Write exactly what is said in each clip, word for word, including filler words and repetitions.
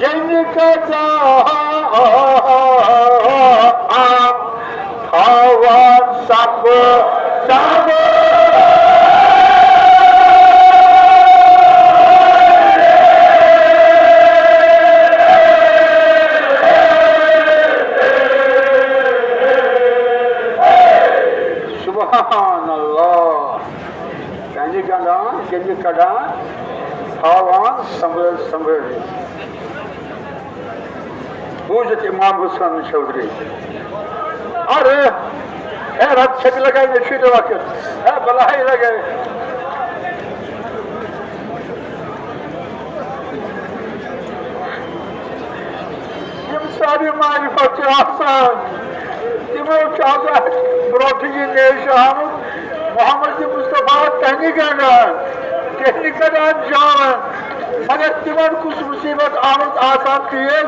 جنہِ کَتان تھاوان سَمبہٕ سَمبہٕ۔ سبحان اللہ۔ کَنہِ گنٛڈان، کَنہِ کَڑان، تھاوان سنبھٲلۍ سنبھٲلِتھ۔ بوٗزِتھ اِمام حسین چودھری۔ ارے، اے رب، چھپہِ لگاے مےٚ چھُے نہٕ وقت۔ اے بلاے لگاے۔ یِم سارے معرفت چھِ آسان، تِمو چھُ آسان برونٛٹھٕے یہِ نیش آمُت، محمد مصطفیٰ کَنہِ گنٛڈان، کَنہِ گنٛڈان جان، مگر تِمن کُس مُصیبت آمُت آسان پیش،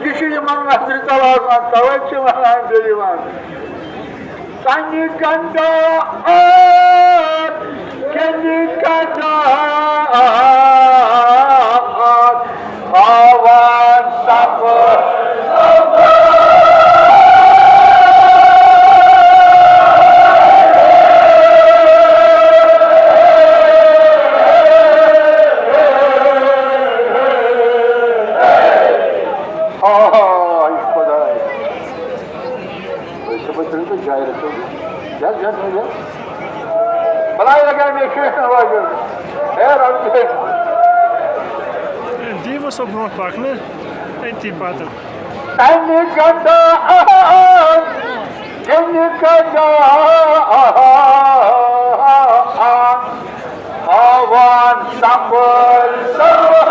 یہِ چھُ یِمن نظرِ تل آسان، توے چھِ وَنان بیٚیہِ یِوان۔ کَنہِ گنٛڈان، کَنہِ گنٛڈان، ہاوان سَمبہٕ۔ ہاے خۄداے۔ أسۍ چھِ پَتہٕ تیٚلہِ تہٕ جایہِ رَٹو۔ یَس، یَس، یَس، یَس۔ بَلاے لَگے مےٚ شیٹھ لَگے۔ ہے رَب دے۔ دیٖوٕ سا برونٛٹھ پَکنہٕ، أتی پَتہٕ۔ اَنہِ گَنٛڈا اَہَن، اَنہِ گَنٛڈا اَہَن۔ ہاوان سنبھال سنبھال۔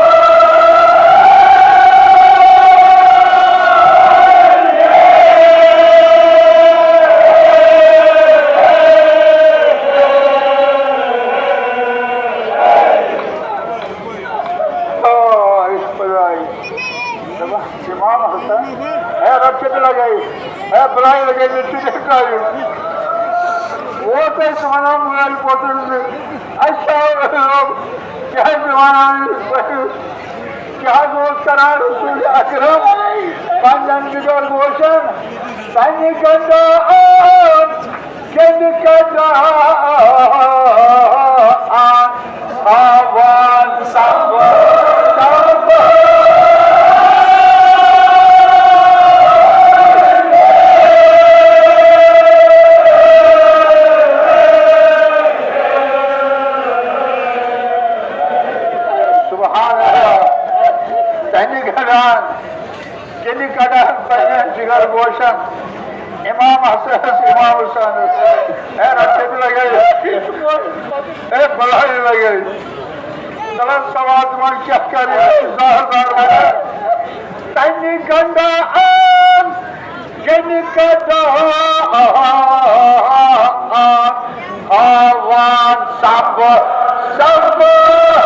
آے خداے۔ دَپان، اِمام حسن، ہے رۄپیہِ تہِ لَگٲیِتھ، ہے بَلاے لَگٲیِتھ، مےٚ چھُ نہٕ کَرُن۔ ووت اَسہِ وَنان مٲلۍ پوٚتُس زِ اَسہِ چھا کیٛاہ حظ وَنان یہِ؟ کیٛاہ حظ اوس کَران رسول اکرم پنٛنٮ۪ن جِگر گوشَن؟ تَمہِ گنٛڈا آن، کَمہِ گنٛڈا آن، آوان سَمبہٕ، سَمبہٕ۔ سبحان اللہ۔ تَمہِ گنٛڈا آن، کَمہِ گنٛڈا آن پنٛنٮ۪ن جِگر گوشَن؟ اِمام حسنَس، اِمام حسینَس۔ اے رۄپیہِ تہِ لَگٲیِتھ۔ اے بَلاے لَگٲیِتھ۔ دَپان سواد وۄنۍ کیٛاہ کَرِ، یہِ چھُ زہر دار وَنان۔ تَمہِ گنٛڈا آن، ییٚمہِ گنٛڈا آن، آوان سَمبہٕ، سَمبہٕ۔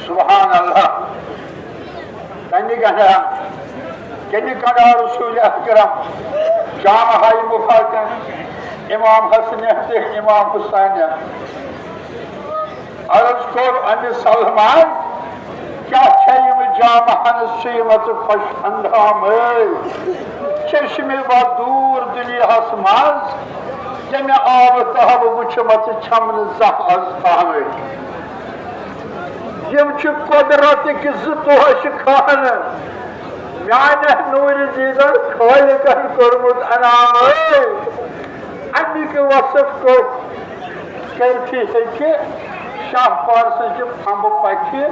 سبحان اللہ۔ کَنہِ گنٛڈا، کَنہِ گنٛڈا رسول اکرم، جامہٕ ہاے مُفاتن، امام حسن تہٕ امام حسین۔ عرض کوٚر أمِس سلمان، کیٛاہ چھےٚ یِم جامہٕ ہن سُیمژٕ خۄش اندامٕے؟ چشمہِ بد دوٗر دُنیاہس منٛز، ییٚمہِ آبہٕ تابہٕ وٕچھمژٕ چھَم نہٕ زانٛہہ از تامٕے۔ یِم چھِ قۄدرتٕکۍ زٕ پوش خانہٕ، میانہِ نوٗرِ دیٖدن خٲلِقن کوٚرمُت انعامٕے۔ اَمِکۍ وصف کوٚر، کٔرتھٕے ہیٚکہِ شاہ پارسٕچہِ پھمبہٕ پکھِ،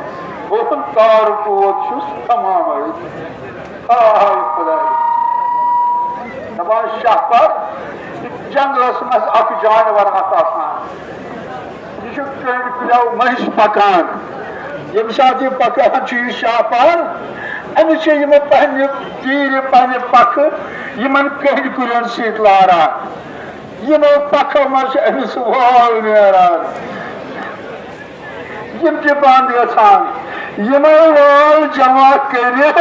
بہٕ تار پوت چھُس تمامٕے۔ آے خداے۔ دَپان شاہ پار، جنگلس منٛز اکھ جانور اکھ آسان۔ یہِ چھُ کٔنڈۍ کُلیو مٔنٛزۍ پکان۔ ییٚمہِ ساتہٕ یہِ پکان چھُ، یہِ شاہ پار، أمِس چھِ یِم پننہِ تیٖرِ، پننہِ پکھٕ یِمن کٔنڈۍ کُلٮ۪ن سۭتۍ لاران۔ یِمو پکھو منٛز چھُ أمِس وال نیران۔ یِم چھِ بنٛد گژھان۔ یِمے وال جمع کٔرِتھ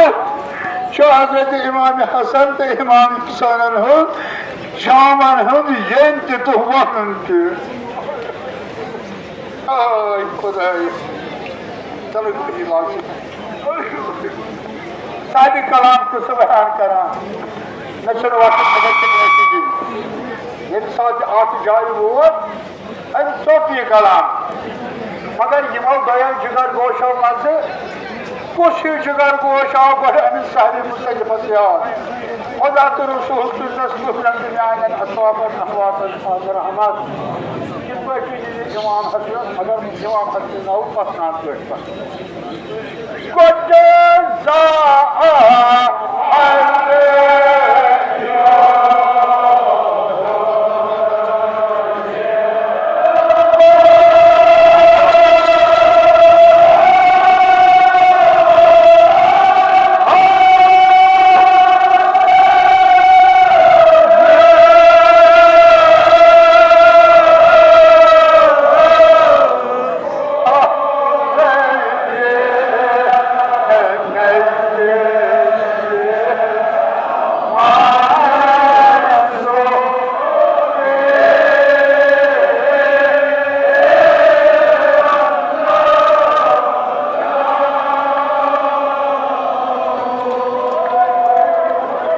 چھُ حضرت امام حسن تہٕ امام حسینن ہُنٛد شامن ہُنٛد ییٚمہِ تہِ دۄہ وَنُن تہِ۔ آے خۄداے۔ چلو، بہٕ یہِ لاگہٕ۔ صاحبِ کلام چھُ سُہ بیان کران۔ مےٚ چھُنہٕ وقت، مےٚ گژھِ کٲنٛسہِ دِنۍ۔ ییٚمہِ ساتہٕ اَتھ جایہِ ووت، أمۍ ژوٚپ یہِ کلام۔ مگر یِمو دۄیو جگر گوشو منٛزٕ کُس ہیوٗ جگر گوش آو گۄڈٕ أمِس صاحبِ مُصنِفس یاد؟ خۄدا تہٕ رسول سٕنٛدِس کُس زن تہٕ میانٮ۪ن اصحابن احواتن خاطرٕ رحمت۔ یِتھ پٲٹھۍ یہِ امام حسن، مگر امام حسن آو پسنان پٲٹھۍ پسنان۔ گۄڈٕ زا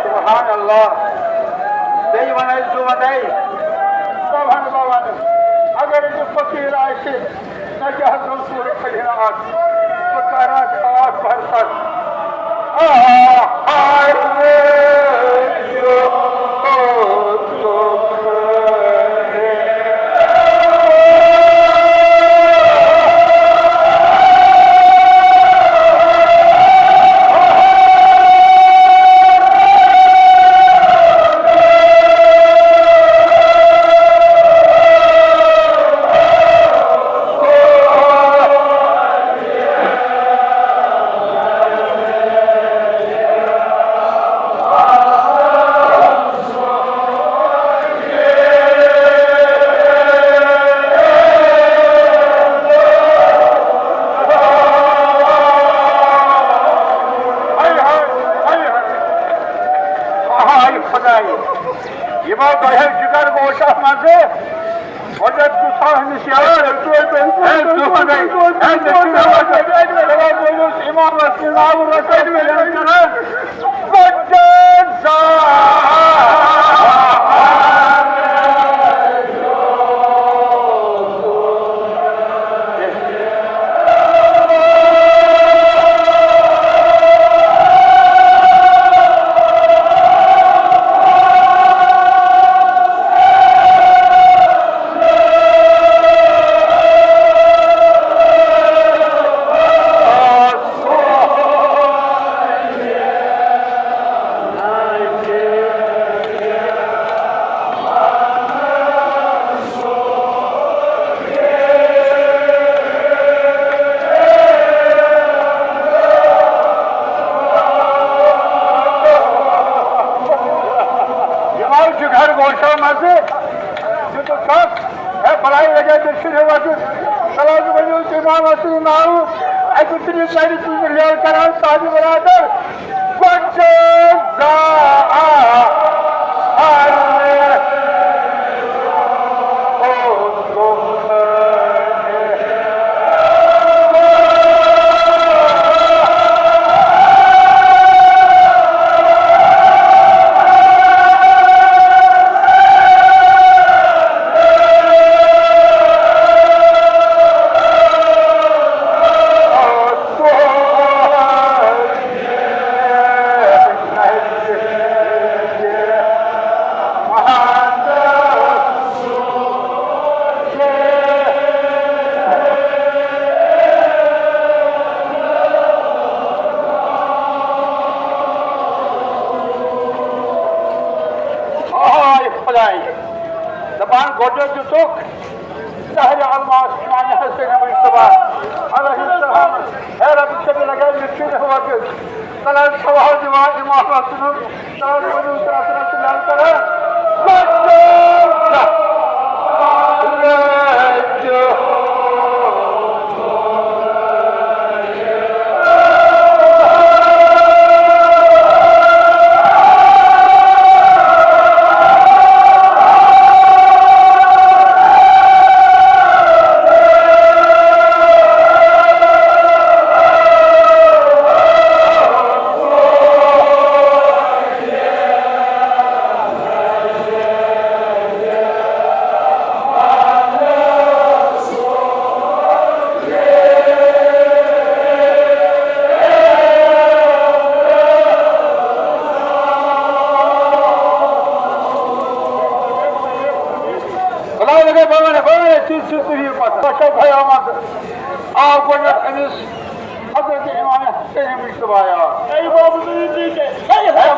سبحان اللہ۔ بیٚیہِ وَنَے زٕ وَنَے۔ سبحان اللہ وَنَے۔ اگر یہِ فقیٖر آسہِ، نہ کیٛاہ حظ گوٚو سورُے پھٔلہِ ہنا اَتھ؟ بہٕ کَرٕ اَتھ خاص بھرسَس۔ آ، آ، ہاے خۄداے، یِمو دۄیو جِگر گوشو منٛزٕ حضرت گُستاخ نِش یاد۔ ہے، تُہۍ، ہے، تُہۍ، ہے، تُہۍ، ہے، تُہۍ، امام رسول اللہ رسول کران۔ یِمو جِگر گوشو منٛزٕ دیُتُکھ ٹھۄکھ، ہے، بلاے لگے دٔچھِنۍ ہیوٚر وَسُن۔ سلام ؤنِو اِمام حسن ناوٕ، اَتہِ تُلِو لَرِ تُلِو لیل کران صاحبِ برادر۔ گۄڈٕ زا آ، آ، ہاے خۄداے، دَپان گۄڈٕ دیُتُکھ شہرِ الماس امام حسن مجتبیٰ علیہ السلام۔ ہے رب، ژےٚ تہِ لگے مےٚ چُنہِ وقت۔ تلے سوال دِوان امام حسن، تلے ؤنِو ترٛےٚ ترٛےٚ تہٕ لل کران۔ تہِ چھِ ژٕ یہِ پَتہ۔ بہٕ چھُسو بیان منٛز۔ آو گۄڈٕنٮ۪تھ أمِس حضرت امام حسین اجتماع یاد۔ اے بابا، تُہۍ یِیِو تُہۍ تہِ۔ A A